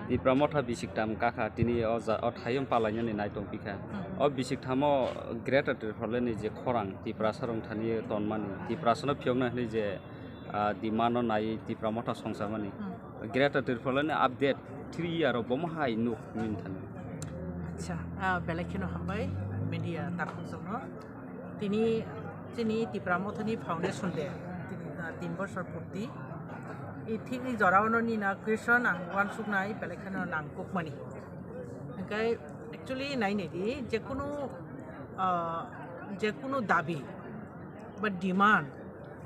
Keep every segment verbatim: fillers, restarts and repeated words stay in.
Tipra Motha bisiktham kakha tini o ja-, o thayung palainani nai tongpikha. Hmm. O bisikthamo Greater Tipraland ni je khorang Tiprasa rong thani tonmani, Tiprasano phiyokna hwnwi je, ah, demand no nai Tipra Motha songcharmani. Hmm. Greater Tipraland ni update three year o bomo hai nuk min thani. Acha, ah, belai kheno hambai media takhuk jongno. Tini chini Tipra Mothani foundation day, tini, ah, tin bosor purti. I thikni jorao no nina question ang uansuknai belai kheno nangkukmani. Hingkai actually nainai di, jekunu, ah, jekunu dabi ba demand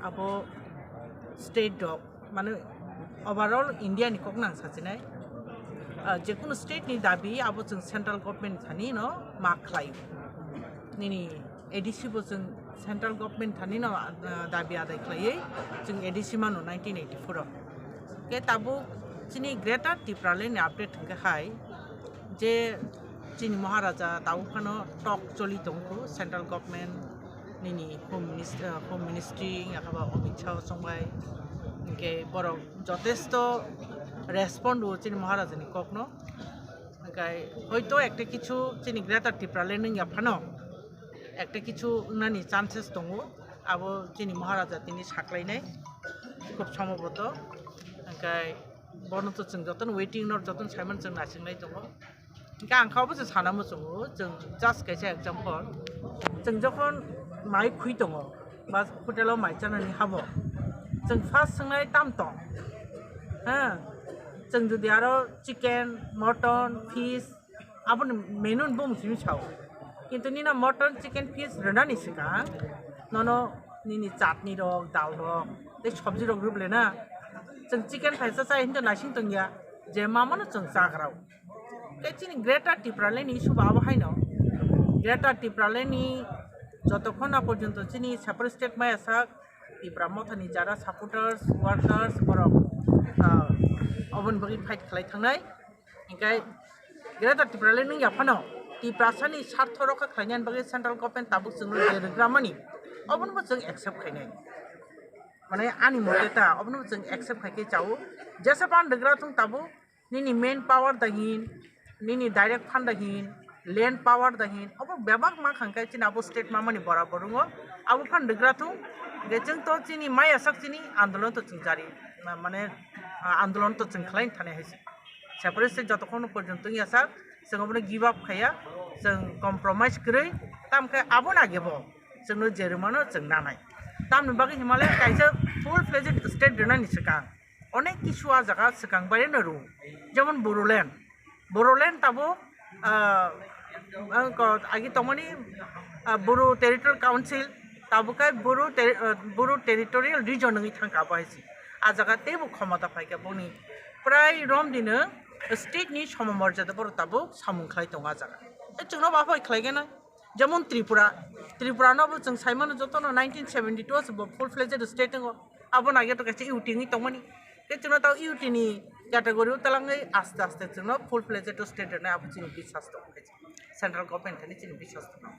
abo state rok, mane overall India ni kok nang sachinai, ah, jekunu state ni dabi abo chwng central government thani no ma khlai. Nini A D C bo chwng central government thani no, ah, dabi adai khlaiwi chwng A D C mano nineteen eighty-four o. Ke tabuk chini Greater Tipraland ni update hwnkhe hai je chini Maharaja tabuk phano talk choli tongkhu central government nini home minis-, ah, home ministry wngya khe ba Amit Shah chongbai hwnkhe borok jotesto respond o chini Maharaja ni kok no. Hwnkhe hoito ekta kichu chini Greater Tipraland wngya phano ekta kichu wngnani chances tongo, abo chini Maharaja tini saklainai khub sombhoboto. Hwnkhe bono to chwng jotono waiting no jotono saimano chwng naisingwi tongo. Hwnkhe ang kha obo se sana muchungo, chwng just kaisa example, chwng jokhon mai khwi tongo ba hotel o mai chanani habo, chwng first swngnai tam tong, ha, chwng jodi aro chicken, mutton, fish, aboni menu ni bumung simi sao. Kintu nina mutton, chicken, fish rwnani swkang nono nini chutney rok, dal rok tei sabji rok rwbwlena. Chwng chicken phaisa chai hinto naising tongya je ma mano chwng chagrao. Tei chini Greater Tipraland ni issue bo abo haino. Greater Tipraland ni jotokhon na porjonto chini separate state maya sak Tipra Mothani jara supporters, workers borok, ah, oboni bagwi fight khlai thangnai. Hingkhe Greater Tipraland wngya phano Tiprasani sartho rokha khlainani bagwi central government tabuk chwngno je rwgramani, obono bo chwng accept khainai. Mane ani mote ta, obono bo chwng accept khaikhe chao. Jesa pan rwgra thung tabuk nini main power da hin, nini direct fund da hin, land power da hin, obo bebak ma khangkhe chini abo state mamani borabor wngo. Abo phan rwgra thung, je chwng to chini maya sak chini andolon to chwng jari, ma-, mane, ah, andolon to chwng khlai thani hai se. Separate state jotokhon porjonto wngya sak, chwng obono give up khaiya, chwng compromise kwrwi, tamkhe aboni age bo chwngno je rwmano chwng nanai. Tamni bagwi Himalaya kaisa full fledged state rwnani swkang onek kisu ah jaga swkang bai no rw, jemon Bodoland, Bodoland tabo, ah, ang ko-, agi tongmani, ah, Bodo Territorial Council, tabo kai Bodo Ter-, ah, Bodo Territorial Region wngwi thangkha abo hai se. Ah jaga teibo khomota phaikha boni prai romdino state ni somamorjada borok tabuk samung khlai tongo ah jaga. Tei chwngno baphai khlai gana. Jemon Tripura, Tripura no bo chwng sai mano jotono nineteen seventy two o se bo full fledged state wngo. Abo nai to kaisa U T wngwi tongmani. Tei chwngno tao U T ni category o twlangwi aste aste chwngno full fledged state rwnai abo chini biswas tong central government thani chini biswas tong.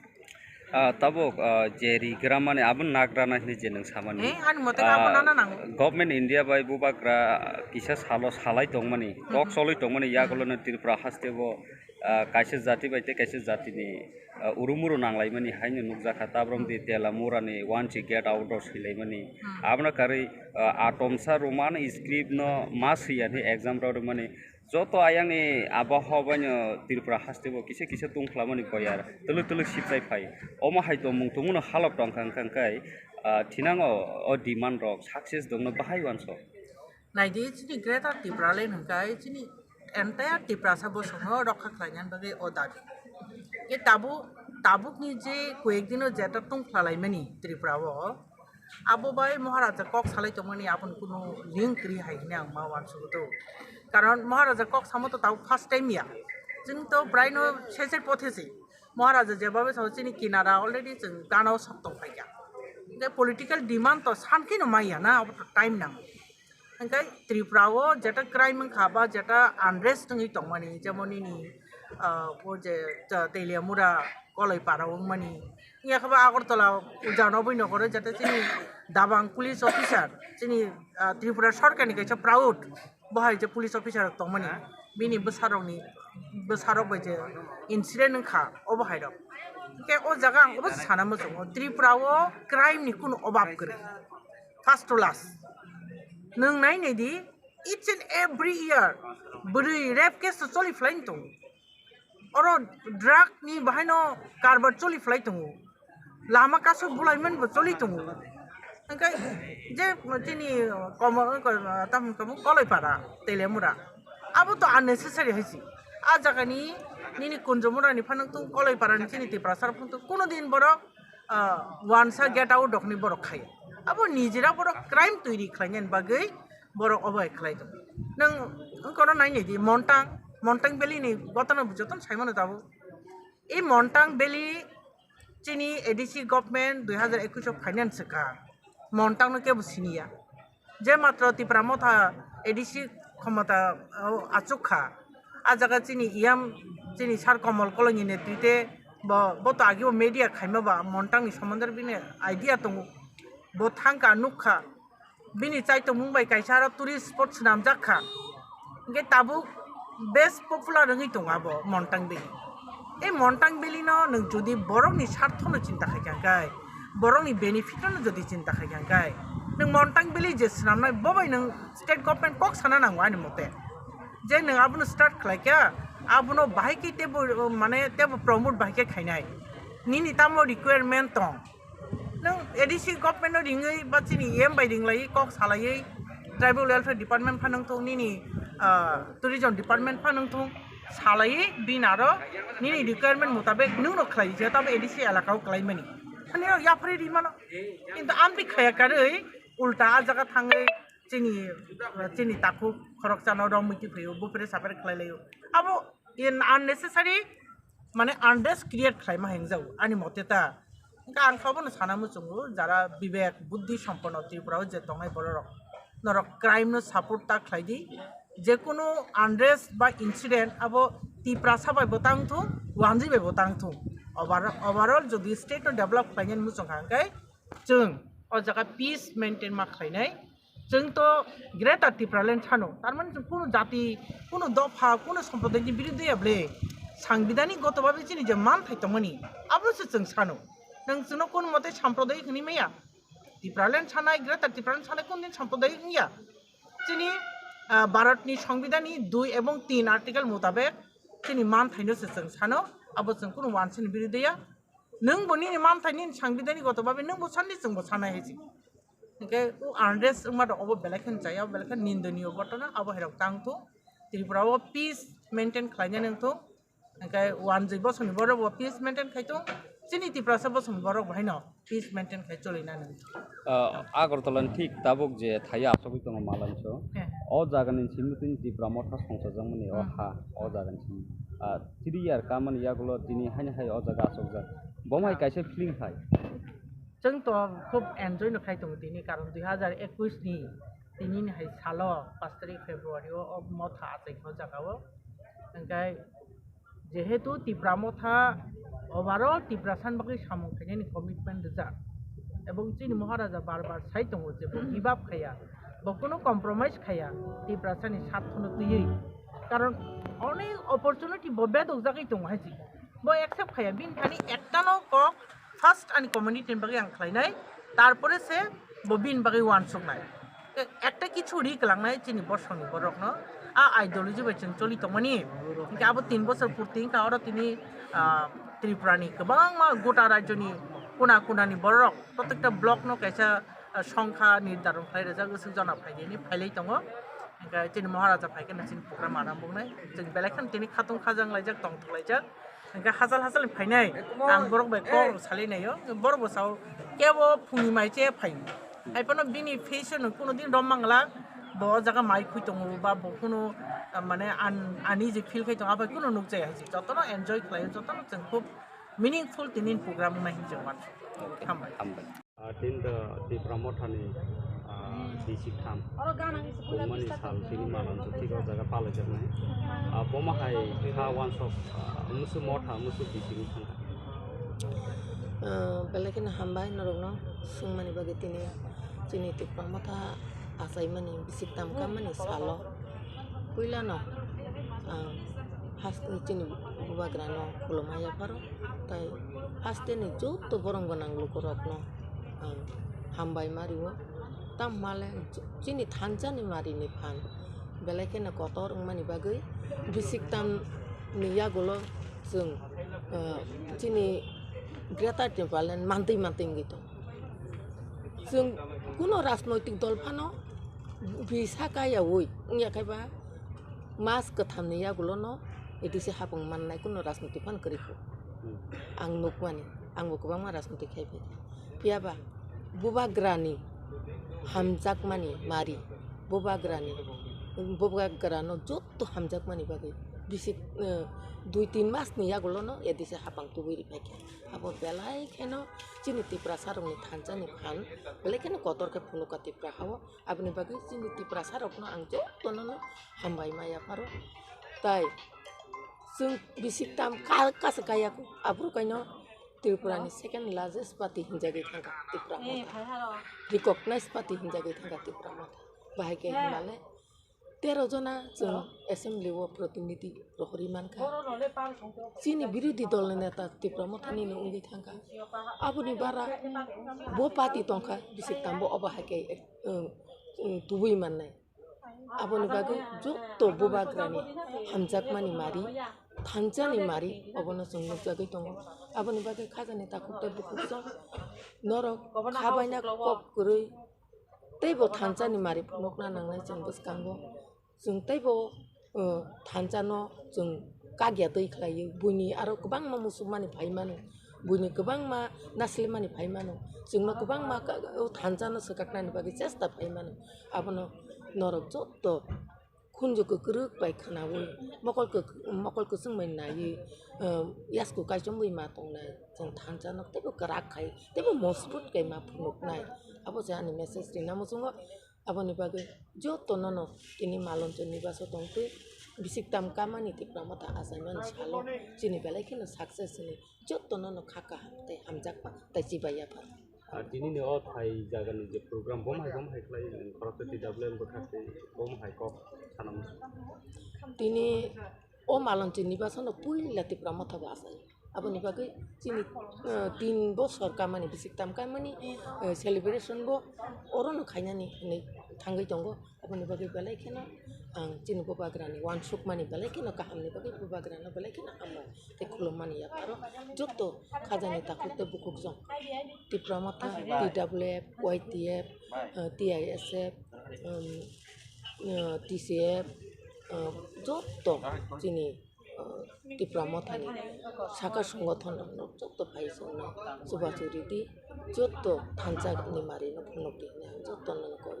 Ah, tabuk, ah, je rigra mani abo nagra nai hwnwi je nwng samani. Eh, ani mote abo Ah, nana nango. Government India bai bubagra kisa salo salai tongmani, tok Mhm. soloi tongmani, yagulo no Tripura haste bo, ah, kaisa jati bai tei kaisa jatini, ah, urumuru nanglaimani haino nukjakha, tabrom di Tela Murani one G get out o swilaimani. Hmm. Abono karwi, ah, Atomsa Roman script no ma swiya hwnwi exam rw rwmani. Joto ayangni abohaba baino Tripura haste bo kisa kisa tungkhlamani koyar twlwk twlwk siprai phai. Omo hai tongmung tongmano halok tongkha hwnkha hwnkhe, ah, thinango o demand rok success dongno bahai uansuk. Naidi chini Greater Tipraland hwnkhe chini entire Tiprasa bosongno rokha khlainani bagwi o dabi. Ke tabuk, tabukni je koyek dino jeta tungkhlalaimani Tripura o, abo bai Maharaja kok salai tongmani aboni kunu link kwrwi hai hwnwi ang ma uansukgo. Karon Maharaja kok samo to tabuk first time ya. Chwng to braino seser pothesi. Maharaja jebabe sao chini kinara already chwng gana o sok tong phaikha. Hwnkhe political demand to san kheno maya na, abo to time nango. Hwnkhe Tripura o jeta crime wngkha ba jeta unrest wngwi tongmani, jemon nini, ah, o je, ah, Teliamura Koloipara wngmani, wngya khe bo Agartala Uja Noboi Nogoro jeta chini Dabang police officer, chini, ah, Tripura sorkarni kaisa proud Bo hai je police officer rok tongmani, bini bwsarokni, bwsarok bai je incident wngkha, obo hai rok. Hwnkhe o jaga ang obo sana muchungo, Tripura o crime ni kunu obab kwrwi. First to last. Nwng nai nai di, each and every year bwrwi rape case to choli phlai tongo. Oro drug ni bahaino karbar choli phlai tongo. Lama kasu bulaimani bo choli tongo. Hwnkhe je chini komo-, tamni komo Koloipara, Telemura. Abo to unnecessary hai se. A jaga ni nini Kunjumura ni phano tong Koloipara ni chini Tiprasa phano tong kuno din borok, ah, wansa get out rok ni borok khai. Abo nijera borok crime twi ri khlainani bagwi borok obo hai khlai tongo. Nwng wngkoro nai nai di, Montang, Montang Valley ni gotano jotono sai mano tabuk. I Montang Valley chini A D C government dui hazar ekush o finance kha. Montang no kebo siniya. Je matro Tipra Motha A D C khomota, o, achuk kha. A jaga chini iyam, chini Sir Komol Koloi ni netrite bo, bo to agi bo media khaima ba Montang ni somondo bini idea tongo. Bo thangkha, nukha. Bini chaitongmung bai kaisa aro tourist spot swnamjak kha. Hwnkhe tabuk best popular wngwi tongo abo Montang Valley. E Montang Valley no nwng jodi borokni sarthono chinta khai kha hwnkhe, borokni benefit no jodi chinta khai kha hwnkhe, nwng Montang Valley je swnamnai bo bai nwng state government kok sana nango ani mote. Je nwng abono start khlai kha, abono bahai khe tebo, mane tebo promote bahai khe khainai. Nini tamo requirement tong? Nwng A D C government no ringwi ba chini E M bai ringlaiwi kok salaiwi tribal welfare department pha nangthung nini, ah, tourism department pha nangthung salaiwi bini aro nini requirement mutabek nwng rok khlai je tabo A D C elaka o khlaimani. Hani rok yapharwi rimano. Kintu amtwi khaya karwi ulta a jaga thangwi chini, chini takhuk khoroksa no romwi twi phaio bupre sapre khlai laio. Abo in unnecessary mane unrest create khlaima hingjao ani mote ta. Hwnkhe ang sabono sana muchungo jara bibek buddhi somponno Tripura o je tongnai bororok norok crime no support ta khlai di. Jekunu unrest ba incident abo Tiprasa bai bo tang thung, wanjwi bai bo tang thung. Over-, overall jodi state no develop khlainani muchung kha hwnkhe chwng o jaga peace maintain ma khlainai. Chwng to Greater Tipraland sano, tar mane chwng kunu jati, kunu dopha, kunu somprodai ni biruddhe ya ble. Sangbidhanik goto bhabe chini je manthai tongmani, abo se chwng sano. Nwng chwngno kunu mote samprodayik hwnwi maya? Tipraland sanai, Greater Tipraland sanai kunu din samprodayik wngya? Chini, ah, Bharat ni Sangbidhan ni dui ebong tin article mutabek chini manthaino se chwng sano, abo chwng kunu wansani biruddhe ya. Nwng bo nini manthai nini Sangbidhanik goto bhabe nwng bo sanni chwng bo sanai hai se. Hwnkhe o unrest wngma rok obo belai kheno chaya, belai kheno nindoniyo ghotona, abo hai rok tang thung. Tripura o peace maintain khlainani wng thung. Hwnkhe wanjwi bosongni borok bo peace maintain khai thung. Chini Tiprasa bosongni borok bo haino peace maintain khai choli nani wng thung. Ah, Agartala ni thik tabuk je thaiyo achugwi tongo Malancho. He. O jaga ni simi tini Tipra Motha songchajakmani o Hmm. ha, o jaga ni simi. Ah, three year kamani yagulo tini haino hai o jaga achukjak. Bo mai Ah. kaisa feeling hai. Chwng to khub enjoy no khai tongo tini, karon dui hazar ekush ni tini ni hai salo, pash tarik February o, o motha achai kha o jaga o. Hwnkhe jehetu Tipra Motha overall Tiprasa ni bagwi samung khainani commitment rijak, ebong chini Maharaja bar bar sai tongo je bo give up khaya, bo kunu compromise khaya Tiprasa ni sartho no twiwi, karon onek opportunity bo bedok jagwi tongo hai se. Bo accept khaya, bini thani ekta no kok first ani community ni bagwi ang khlainai, tarpore se bo bini bagwi uansuknai. E-, ekta kichu ri kwlangnai chini bosongni borokno, a ideology bai chwng choli tongmani. Hinkhe abo tin bosor purti hinkha oro tini, ah, Tripura ni kwbangma gota rajyo ni kuna kuna ni borok, protekta block no kaisa, ah, songkha nirdaron khlai rijak, swk jona phaidi hinwi phailai tongo. Hinkhe chini Maharaja phaikhe chini program arambungnai. Chwng belai kheno tini khatung khajang laijak, tongthok laijak. Hwnkhe hachal hachal ni phainai, ang borok bai kok rok salai naio, borok bo sao kebo phungni mai che phai. Hai phano bini face no kuno din rom mangla, bo o jaga mai khui tongo ba bo kuno, ah, mane an-, ani je feel khai tongo, abai kuno nukjaya hai se. Jotono enjoy khlaio, jotono chwng khub meaningful tini program wngna hinwi chwng uansukha. Hambai. Hambai. Ah, tini the Tipra Mothani, ah, D C tham. Bumani sal tini Malancho thik o jaga palaijaknai. Ah, bomo hai kha wansok, ah, musu motha, musu D C ni thangkha. Ah, belai kheno hambai norokno swngmani bagwi tini chini Tipra Motha achaimani bisik tam kammani salo. Puilano ang haste chini bubagrano khulumma yapharo, tai hasteni joto borom gwnang lukurokno ang hambai ma rio. Tamo hwnle chini thansa ni mari ni phan belai kheno kotor wngmani bagwi bisik tamni yagulo chwng, ah, chini Greater Tipraland mantwi mantwi wngwi tongo. Chwng kuno rajnoitik dol phano bisa kaya oi wngya khe ba mas kwthamni yagulono A D C hapung mannai kuno rajnoitik phano kwrwi kho. Hmm. Ang nukmani, angbo kwbangma rajnoitik khai phaikha. Phiya ba bubagrani hamjakmani mari, bubagrani, bubagrano joto hamjakmani bagwi bisik, eh, dui tin masni yagulono A D C hapang tubui riphaikha. Abo belai kheno chini Tiprasarokni thansani phan belai kheno kotor khe phunukha Tipra hao. Aboni bagwi chini Tiprasarokno ang jotonono hambai ma yapharo. Tai chwng bisik tam ka-, kasa kaya aphuru kaino Tripurani second largest party hinjagwi thangkha Tipra Motha. Recognized party hinjagwi thangkha Tipra Motha. Bahai khe hinmale tero jona chwng assembly o protinidhi rohorwi mankha. Chini birodhi dolni neta Tipra Mothani no wngwi thangkha. Aboni bara bo party tongkha, bisik tambo obo hai khe, eh, eh, tubui mannai. Aboni bagwi joto bubagrani hamjakmani mari, thansani mari obono chwng nukjagwi tongo. Aboni bagwi khajani takhuk tei bukhuk song norok khabaina kok kwrwi teibo thansani mari phunukna nangnai chwng bwskango. Chwng teibo, uh, thansano chwng kagya twi khlaiwi, buini aro kwbangma muchungmani phai mano, buini kwbangma naslimani phai mano, chwngno kwbangma ka-, o thansano swkaknani bagwi chesta phai mano. Abono norok joto khunju kwkrwk bai khwnawi, mokol kwk-, mokol kwchwng bai naiwi, uh, yasku kaichomwi ma tongnai. Chwng thansano teibo kwrak khai, teibo mojbut khai ma phunuknai. Abo se ani message rina muchungo. Aboni bagwi jotonono tini Malonchor nibaso tongtwi bisik tam kamani Tipra Motha achaimani salo chini belai kheno success hwnwi jotonono kha kaham tei hamjakma tei chibai yaphar. Ah, tinini o thai jagani je program, bom hai, bom hai khlai, khoroksa T W M bwkha tei bom hai kok sana muchung. Tini o Malonchor nibasono puila Tipra Motha bo achai. Aboni bagwi chini, eh, tin bosor kamani, bisik tam kamani, eh, celebration bo orono khainani hinwi thangwi tongo. Aboni bagwi belai kheno ang chini bubagrani uansukmani belai kheno kahamni bagwi bubagrano belai kheno hambai tei khulummani yapharo joto khajani takhuk tei bukhuk jong Tipra Motha, T W F, Y T F, eh, T I S F, um, eh, T C F, eh, joto chini, eh, Tipra Mothani saka songothon rok joto phai chwngno chubachu ridi, joto thansa ni mari no phunuk di hinwi ang joto no koi.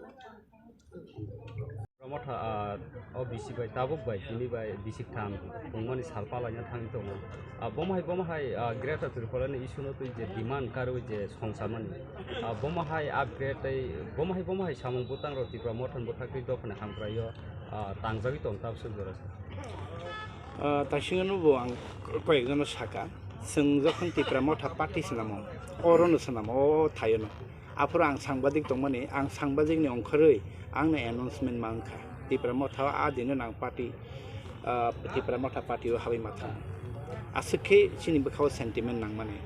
Tipra Motha, ah, o bisi bai tabuk bai tini bai bisik tham tongmani sal palaina thangwi tongo. Ah, bomo hai, bomo hai, ah, Greater Tipraland ni issue no twi je demand karwi je songsamani. Ah, bomo hai upgrade tei bomo hai, bomo hai samung bwtang rok Tipra Motha ni bwthak twi dophani hamkraio, ah, tangjagwi tong tabuk jora se. Ah, taisingano bo ang koyekjono saka, chwng jokhon Tipra Motha party swnamo, orono swnamo, o thaiono. Aphuru ang sangbadik tongmani, ang sangbadikni ongkhorwi angno announcement ma wngkha. Tipra Motha o a dino nang party, ah, Tipra Motha party o habwi ma thang. Aswk khe chini bwkha o sentiment nangmani.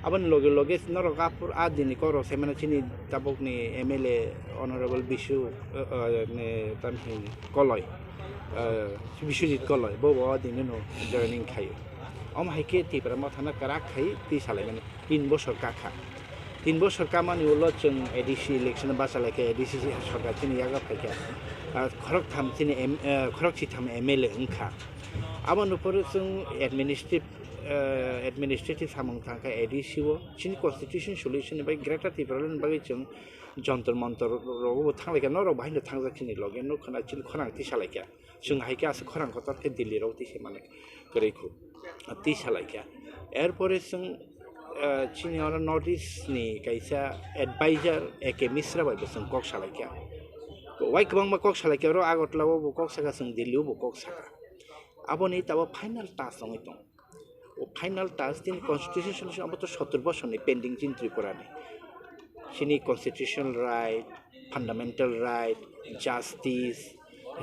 Aboni loge loge norok aphuru a dini kok rok sai mano chini tabukni M L A Honorable Bisu, ah, ah, ne, tamni Koloi, ah, Biswajit Koloi, bo bo a dini no joining khaio. Omo hai khe Tipra Motha no kwrak khai twi salaimani. Tin bosor kakha. Tin bosor kamani ulo chwng A D C election bachalaikha, A D C sorkar chini yago phaikha. Ah, khoroktham chini M-, eh, khorokchitham M L A wngkha. Aboni phuru chwng administrative, eh, administrative samung thangkha A D C o. Chini constitution solution ni bagwi Greater Tipraland ni bagwi chwng jontor montor rogo bo thanglaikha, norok bahai no thangjak chini loge, no khwna chini khorang tisalaikha. Chwng hai khe aswk khorang kotor khe Delhi rok twi se mane kwrwi khu, twi salai kha. Er pore chwng, ah, chini oro North East ni kaisa advisor A K Mishra bai bo chwng kok salai kha. Wai kwbangma kok salai kha, oro Agartala o bo kok saka, chwng Delhi o bo kok saka. Aboni tabuk final task wngwi tong. O final task chini constitution solution abo to sottor bosor ni pending chini Tripura ni. Chini constitutional right, fundamental right, justice,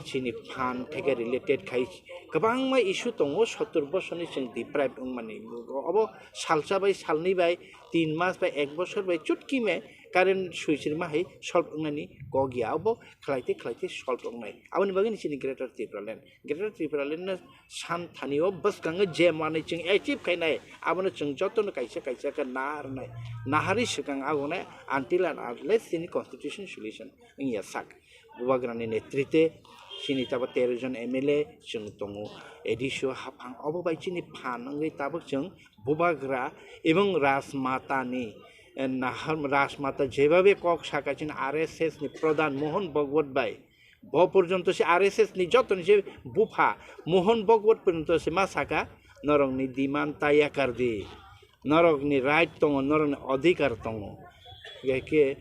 chini phan theke related khai kwbangma issue tongo, sottor bosorni chwng deprive wngmani. Obo salsa bai, salnwi bai, tin mas bai, ek bosor bai chutkime current switch rima hai solve wngnani kok ya. Obo khlaite khlaite solve wngnai. Aboni bagwino chini Greater Tipraland, Greater Tipraland no san thani o bwskango je manwi chwng achieve khainai, abono chwng jotono kaisa kaisa khe naharnai, naharwi swkang agonai, until and unless chini constitution solution wngya sak. Bubagrani netrite chini tabuk tero jon M L A chwng tongo, A D C o haphang, obo bai chini phan wngwi tabuk chwng Bubagra ebong Rajmatani, eh, nahar, Rajmata jebabe kok saka chini R S S ni pradhan Mohan Bhagwat bai, bo porjonto se R S S ni jotoni se bupha Mohan Bhagwat porjonto se ma saka, norokni demand taya kardi, norokni right tongo, norokni odhikar tongo. Gai khe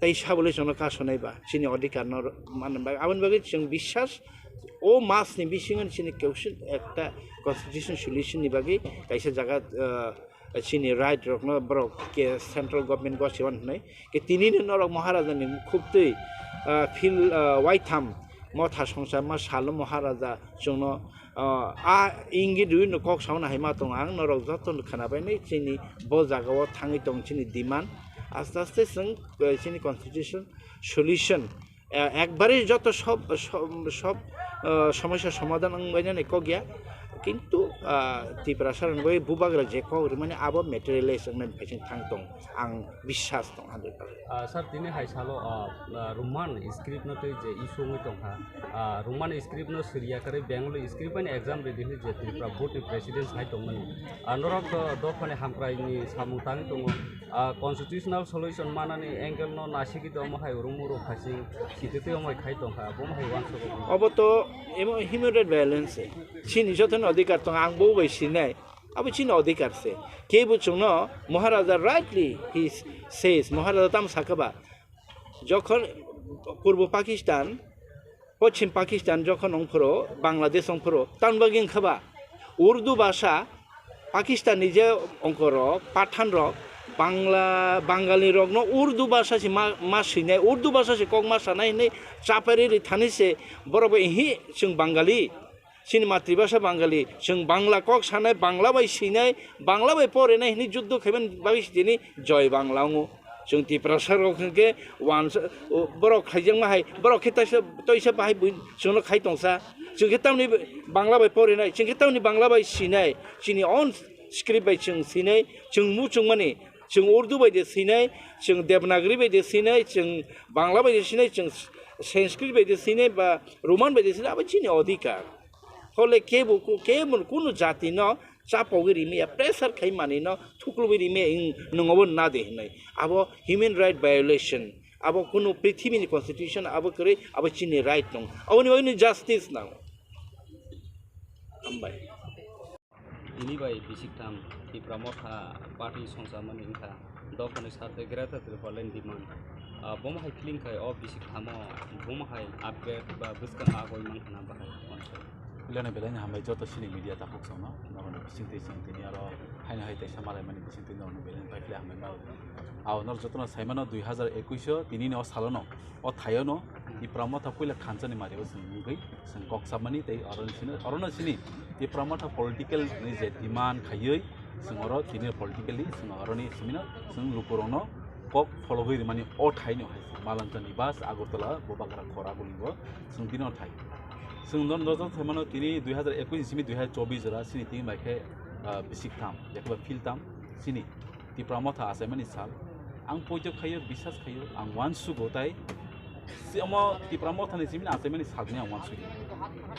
tei sabole chwngno kasonai ba chini odhikar no manna bagwi. Aboni bagwi chwng biswas o mas ni bisingo chini kwchwng ekta constitution solution ni bagwi kaisa jaga, ah, chini right rokno borok ke central government gosiman hwnwi. Ke tini no norok Maharaja ni mukhuk twi, ah, phil, ah, waitham motha songcha ma salo Maharaja chwngno, ah, a ingit rwi no kok sauna hai ma tongo ang norok joto no khwnabai nai chini bo jaga o thangwi tong chini demand aste aste chwng, eh, chini constitution solution, eh, ekbare joto sob, sob, sob, eh, somosya somadhan wngbai nani kok ya. Kintu, ah, Tiprasa rokni bai bubagra je kok rimani abo materialize wngnai phai chwng thang tong ang biswas tong hundred percent. Ah, sir, tini hai salo, ah, ah, Roman script no tei je issue wngwi tongkha, ah, Roman script no siriya kwrwi Bengali script bai exam ridi hwnwi je Tripura board ni president hai tongmani. Ah, norok, ah, dophani hamkrai ni samung tangwi tongo. Ah, constitutional solution manani angle no nasigwi tongma hai urung murung khasing sititwi wngwi khai tongkha, bomo hai uansukgo. Obo to emo human right violence se. Chini jotono adhikar tongo, ang bo bai sinai. Abo chini odhikar se. Kebo chwngno Maharaja rightly he says, Maharaja tamo sakha ba, jokhon Purbo Pakistan, Poschim Pakistan jokhon wngphuru, Bangladesh wngphuru, tamni bagwi wngkha ba Urdu bhasha Pakistan ni je wngkhorok, Pathan rok, Bangla, Bangali rokno Urdu bhasha se ma, ma swinai, Urdu bhasha se kok ma sanai hinwi chapai rwi thani se borok bai hi chwng Bangali. Chini matribhasha Bangali, chwng Bangla kok sanai, Bangla bai sinai, Bangla bai porinai hinwi juddo khaimani bagwi tini Joy Bangla wngo. Chwng Tiprasa rok hwnkhe wansa, o, borok khaijakma hai, borok khe taisa, toisa bahai bui chwngno khai tongsa. Chwng khe tamni Bangla bai porinai, chwng khe tamni Bangla bai sinai, chini own script bai chwng sinai, chwng muchungmani, chwng Urdu bai de sinai, chwng Devanagari bai de sinai, chwng Bangla bai de sinai, chwng Sanskrit bai de sinai, ba Roman bai de sinai, abo chini odhikar. Hole kebo ku-, kebo kunu jati no chapogwi rimaya, pressure khai mani no thuklubwi rimaya, ing-, nungo bo na de hinwi. Abo human right violation. Abo kunu prithibi ni constitution abo kwrwi, abo chini right nung. Aboni bagwi no justice nang. Hambai. Tini bai bisik tham Tipra Motha party songchamani wngkha. Dophani sarte Greater Tipraland demand. Ah, bomo hai feeling khai o bisik thamo bomo hai upgrade ba bwskang agoi mang khana bahai. Belai belai hambai joto sini media takhuk songno. Norokni bisingtwi chwng tini aro haino hai teisa malaimani bisingtwi norokni belai bai khlai hambai ma. Ao norok jotono saimano dui hazar ekush o tini ni o salono o thaiono Tipra Motha puila thansa ni mario chwng wngwi chwng kok samani tei oro sini, orono sini Tipra Motha political ni je demand khaiwi chwng oro tini politically chwng oroni simino chwng lukurokno kok phologwi rimani o thaino hai Malanchani bus Agartala Bubagra khora bulingo chwng tini o thai. Chwng don rojak thaimano tini dui hazar ekush ni simi dui hazar chobbish jora sini tini bai khe, ah, bisik tham, jephru phil tham sini. Tipra Motha achaimani sal. Ang poito khaio, biswas khaio, ang uansugo tai. Si omo Tipra Mothani simi achaimani sal hwnwi ang uansugo.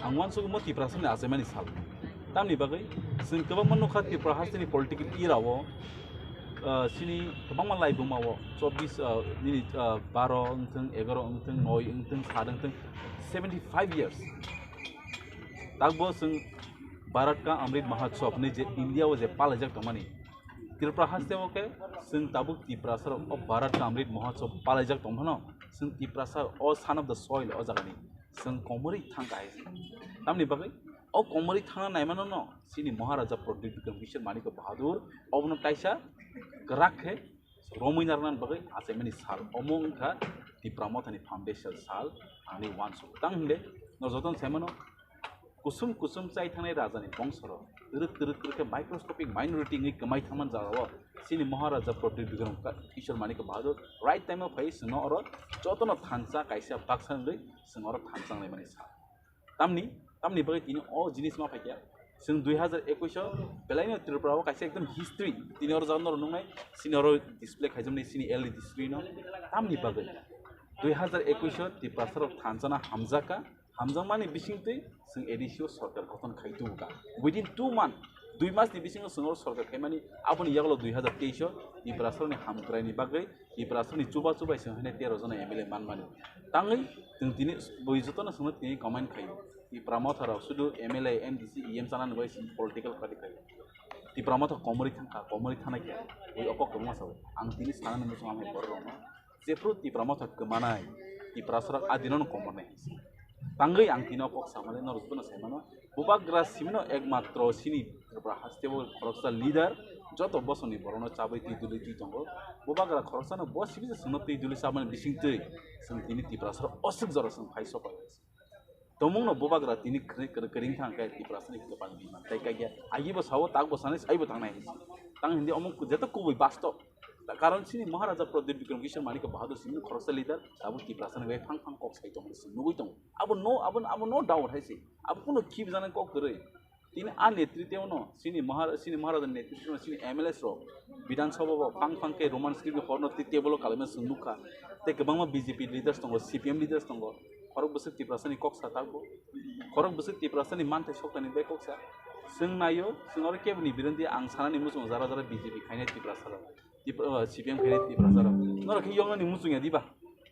Ang uansugo mo Tiprasani achaimani sal. Tamni bagwi chwng kwbangma nukha Tripura hasteni political era o, ah, sini kwbangma laibuma o chobbish, ah, nini, ah, baro wngthwng, egaro wngthwng, noi wngthwng, sat wngthwng, seventy five years. Takbo chwng Bharat ka Amrit Mahotsav hwnwi je India o je palaijak tongmani, Tripura haste o khe chwng tabuk Tiprasa rok o Bharat ka Amrit Mahotsav palaijak tong phano chwng Tiprasa o son of the soil o jagani chwng komorwi thang kahai se. Tamni bagwi o komorwi thangna naimano no chini Maharaja Pradyut Bikram Kishore Manikya Bahadur obono kaisa kwrak khe romwi narwknani bagwi achaimani sal omo wngkha Tipra Mothani foundation sal ani uansuk tang hwnde. Jotono sai mano, kusum kusum chai thangnai rajani bongsorok twrwk twrwk twrwk khe microscopic minority wngwi kwmai thangmani jagao chini Maharaja Pradyut Bikram Ka-, Kishore Manik Bahadur right time o phai chwngno oro jotono thansa kaisa baksa wngwi chwng oro thansa wnglaimani sa. Tamni, tamni bagwi tini o jinis ma phaikha. Chwng dui hazar ekush o belaino Tripura o kaisa ekdom history tini oro jaga norok nuknai, chini oro display khaijakmani chini L D history no. Tamni bagwi dui hazar ekush o Tiprasa rok thansa no hamjakha, hamjakmani bisingtwi chwng A D C o sorkar gothon khai tubukha. Within two month, dui mas ni bisingo chwng oro sorkar khaimani, aboni yagulo dui hazar teis o Tiprasa rokni hamkraini bagwi Tiprasani chuba chubai se hwnwi tero jona M L A manmani. Tangwi chwng tini bui jotono chwngno tini comment khaio. Tipra Motha rok sudu M L A, M D C, E M chanani bai chwng political party khaio. Tipra Motha komorwi thangkha, komorwi thanai khe bui okok kwbangma sao. Ang tini sanani muchung amhai borok rokno jephru Tipra Motha kwmanai, Tiprasa rok adino no komornai. Tangwi ang tino kok samani norok jotono sai mano. Bubagra simino ekmatro sini Tripura hasteo khoroksa leader, joto bosongni borokno chabwi twi duli twi tongo. Bubagra khoroksano bo sibisa chwngno twi duli chabmani bisingtwi chwng tini Tiprasarok oswk jora chwng phai sopai. Tomungno bubagra tini kwrwi kwrwi kwrwi thang khe Tiprasani kwpal biman tei kaikya. Agibo sao takbo sanai saibo tangnai hinsi. Tang hindi omo jeto kubui bastob. Karon sini Maharaja Pradyut Bikram Kishore Manik Bahadur sini khoroksa leader, tabuk Tiprasani bai phang phang kok sai tongo, chwng nugwi tongo. Abo no, abo, abo no doubt hai se. Abo kuno khibjana kok kwrwi. Tini a netritewno, sini Mahar-, sini Maharaja netritewno, sini M L As rok, Bidhan Sabha bo phang phang khe Roman script ni horno twi table o kalaimani chwng nukha. Tei kwbangma B J P leaders tongo, C P M leaders tongo. Khorok bwswk Tiprasani kok sa tabuk. Khorok bwswk Tiprasani manthai soktani bai kok sa. Chwng naio, chwng oro keboni birandi ang sanani muchungo jara jara B J P khainai Tiprasa rok. Tip-, uh, C P M khainai Tiprasa rok. Norok khe yoknani muchung ya diba?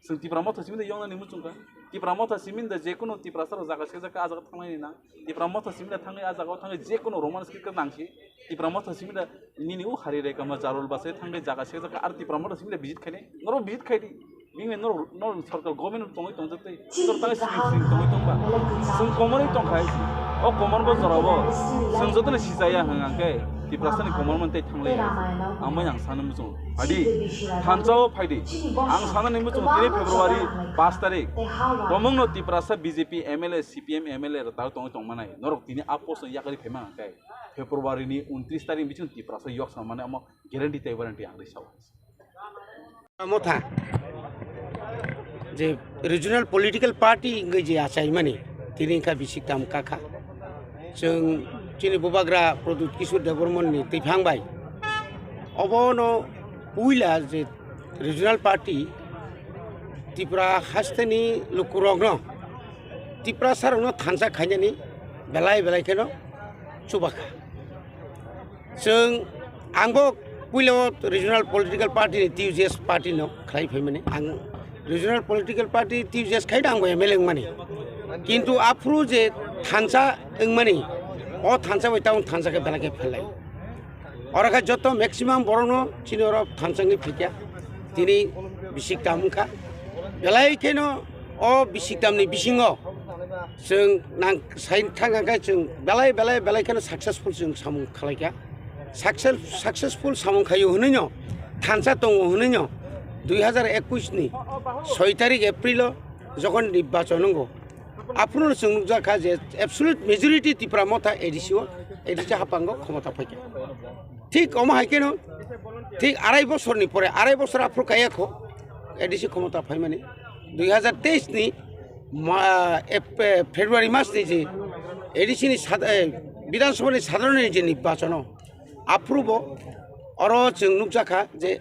Chwng Tipra Motha simi da yoknani muchung kha. Tipra Motha simi da jekono Tiprasa rok jaga se jaga a jaga thangnai na. Tipra Motha simi da thangwi a jaga o thangwi jekono Roman script nang si. Tipra Motha simi da nini u hari re kama jarol base thangwi jaga se jaga ar Tipra Motha simi da visit khainai. Norok visit khai di. Bini nor, nor sorkar government tongwi tong jatwi. Nor tang sing sing tongwi tong ba. Sing komorwi tong khai. O komor bo jora bo. Sing joto ni sijaya hang ang khe. Tiprasa ni komor man tei thanglai. Ang bai ang sana muchung. Adi. Thansa o phai di. Ang sana ni muchung tini February pas tarik. Tomung no Tiprasa B J P M L A, C P M M L A rok tao tongwi tong manai. Norok tini a post no yakari phai mang khe. February ni untris tarik bichung Tiprasa yok sa mane amo guarantee tei warranty ang ri sao. Motha je regional political party wngwi je achaimani tini wngkha bisik tam kakha. Chwng chini bubagra Pradyut Kishore Debbarmani twiphang bai obono puila je regional party Tripura hasteni lukurokno Tiprasarokno thansa khainani belai belai kheno chubakha. Chwng, angbo puila o regional political party ni T U J S party no khlai phaimani. Ang regional political party T U J S khai da angbo M L A wngmani. Kintu aphuru je thansa wngmani, o thansa bai tamo thansa khe belai khe pherlai. Oro khe joto maximum borokno chini oro thansa wngwi phaikha. Tini bisik tam wngkha. Belai kheno o bisik tamni bisingo chwng nang sai thang khe chwng belai belai belai kheno successful chwng samung khlaikha. Success-, successful samung khaio hwnwino thansa tongo hwnwino dui hazar ekush ni soi tarik April o jokhon nirbachon wngo, aphuru chwng nukjakha je absolute majority Tipra Motha A D C o, A D C haphango khomota phaikha. Thik omo hai kheno thik arai bosorni pore, arai bosor aphuru kaya kho A D C khomota phaimani. Dui hazar teis ni ma-, Ep-, February mas ni je A D C ni sad-, eh, Bidhan Sabha ni sadharon ni je nirbachon o aphuru bo oro chwng nukjakha je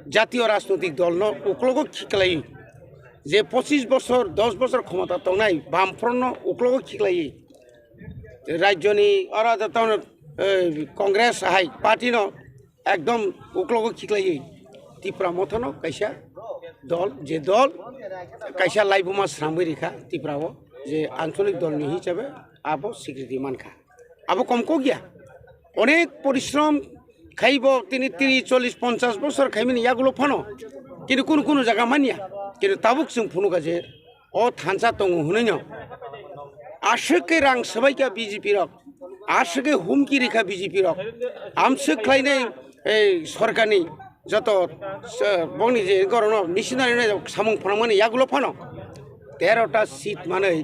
jatiyo rajnoitik dol no uklogo khiklai je pochis bosor, dos bosor khomota tongnai Bamfront no uklogo khiklai rajyoni oro joto, eh, Congress hai party no ekdom uklogo khiklaiwi Tipra Mothano kaisa dol, je dol kaisa laibuma sramwi rikha Tipra o, je ancholik dol ni hisabe abo sikriti mankha. Abo kom kok ya, onek porishrom khaibo tini tris, chollish, ponchash bosor khaimani yagulo phano, kintu kunu kunu jaga manya, kintu tabuk chwng phunukha je o thansa tongo hwnwi no. Aswk khe rang swbaikha B J P rok, aswk khe humki rikha B J P rok, amswk khlainai ei sorkarni joto, eh, bongni je gorokno missionary no samung phwnangmani yagulo phano tero ta seat manwi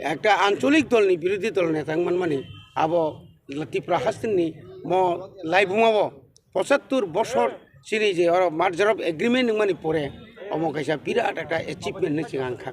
ekta ancholik dolni birodhi dol neta wngmanmani abo Tripura hasteni mo laibuma bo pochattor bosor chini je oro merger of agreement wngmani pore omo kaisa birat ekta achievement hinwi chwng ang kha.